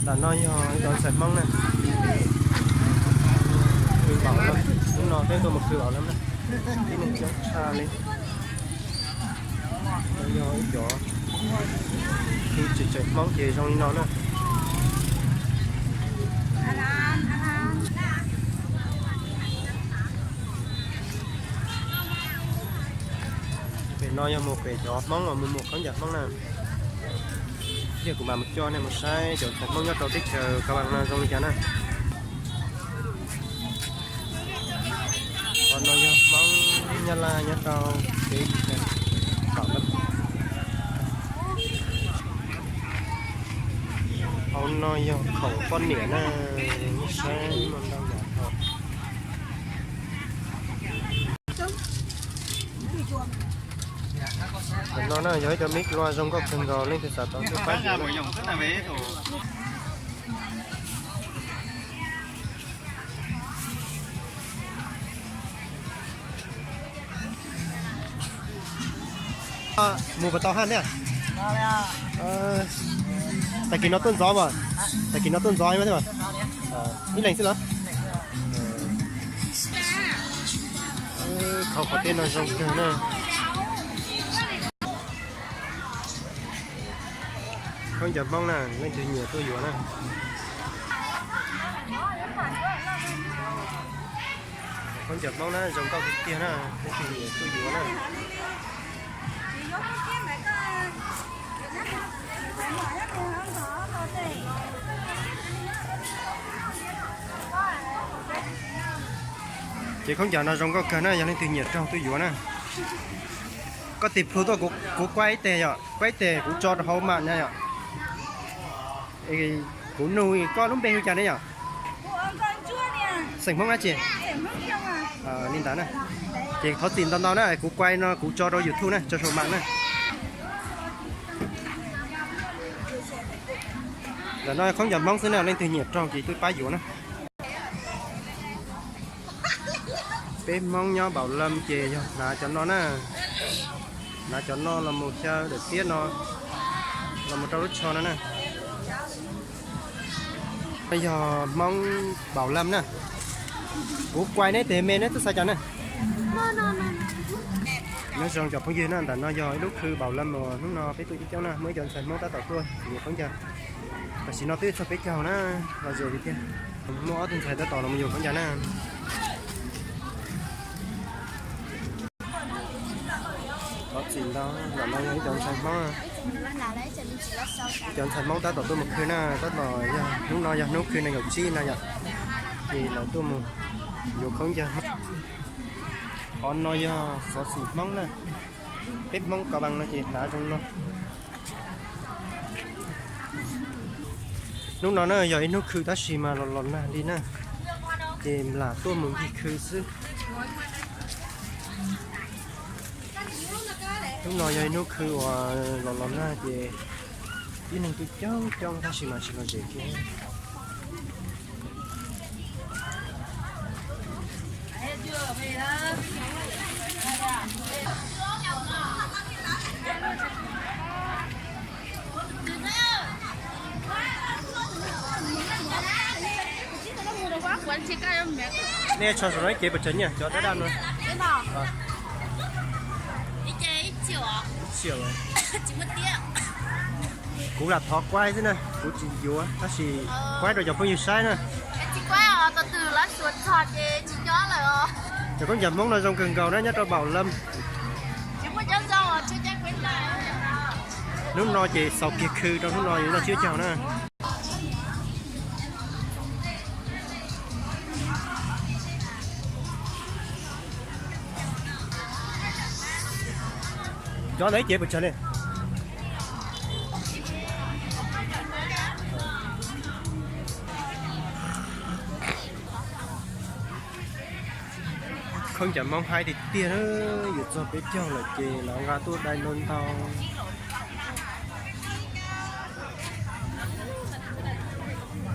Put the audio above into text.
Ntawm no yog cov ntxhais Hmoob na, khwv npaum no, hnub no peb tuaj mus khwv npaum no na, ib leeg coob tshaj li. No yog ib cov khwv tseem tseem Hmoob ces zoo li no na. Pem no yog mus pem cov Hmoob uas mus muag khaub ncaws Hmoob na. Yog kuv mam mus coj nej mus saib cov ntxhais Hmoob nyob rau teb chaws Ka Vas no zoo li cas na. Qhov no yog Hmoob Nyab Laj nyob rau teb chaws Ka Vas. Hauv no yog khoom poj niam na, saib muaj ntau yam hauv. Tam no na yog ib cov mic luaj zoo nkauj kawg nkaus, leej twg xav tau tuaj pab yuav. Mus puas tau haj thiab? Tag kis no tuaj ntxov mas, tag kis no tuaj ntxov thiab mas. Ib leeg xwb los? Khau qhov teb no zoo kawg na. Khaub ncaws Hmoob na, leej twg nyiam tuaj yuav na. Khaub ncaws Hmoob na, zoo nkauj tiag tiag na, leej twg nyiam tuaj yuav na. Ces khaub ncaws no zoo nkauj kawg na, yog leej twg nyiam raug tuaj yuav na. Koj tis plhu tuaj, kuv kuaj ib teg yom, kuaj ib teg kuv tso rau hauv mam na yom. Kuv nug koj lub npe hu cas ne yom? Xeem Hmoob dab tsi? Li ntawd na. Ces thov txim ntau ntau na, kuv kuaj no kuv tso rau YouTube na, tso saum mam na. Ntawm no khaub ncaws Hmoob xwb na, leej twg nyiam raug ces tuaj pab yuav na. Peb Hmoob nyob Npaum Lam ces yog hnav cov no na, hnav cov no los mus xyaw daim tiab no, los mus rau lub tsho no na. Yog Hmoob Npaum Lam na. Kuv kuaj neb tes me neb twb xav cas na. Nyob zoo cov phooj ywg na, ntawm no yog ib lub khw Npaum Lam uas hnub no peb tuaj coob coob na, muaj ib cov ntxhais Hmoob tab tom tuaj yuav khaub ncaws. Tam sim no twb txog peb caug na, los ze li thiab. Muaj ob tug ntxhais tab tom los yuav khaub ncaws na. Thov txim ntau, ntawm no yog ib cov ntxhais Hmoob, ib cov ntxhais Hmoob tab tom tuaj mus khw na, tab tom yog hnub no yog hnub khw nees nkaum tsib na yom, ces lawv tuaj mus yuav khaub ncaws. Qhov no yog xov xwm Hmoob na, peb Hmoob Ka Vas no ces hnav zoo no. Hnub no na yog ib hnub khw tab sis mas los los nag li na, ces lam tuaj mus ncig khw xwb. Hnub no yog ib hnub khw uas los los nag ces tib neeg tuaj coob coob tab sis mas tsis los ze kiag. Nej tso saum no ib cev pes tsawg nyiaj cov dab dab no? Kuv lam thov kuaib xwb na, kuv tsis yuav tab sis kuaib rau cov phooj ywg saib na. Cov khaub ncaws Hmoob no zoo kawg nkaus na, nyob rau Npaum Lam. Hnub no ces xaus kiag khw rau hnub no, yuav noj tsib caug na. Cov ntawd ib cev pes tsawg li? Khaub ncaws Hmoob haib tiag tiag, yuav txog peb caug lawm ces lawv nqa tuaj dai ntau ntau.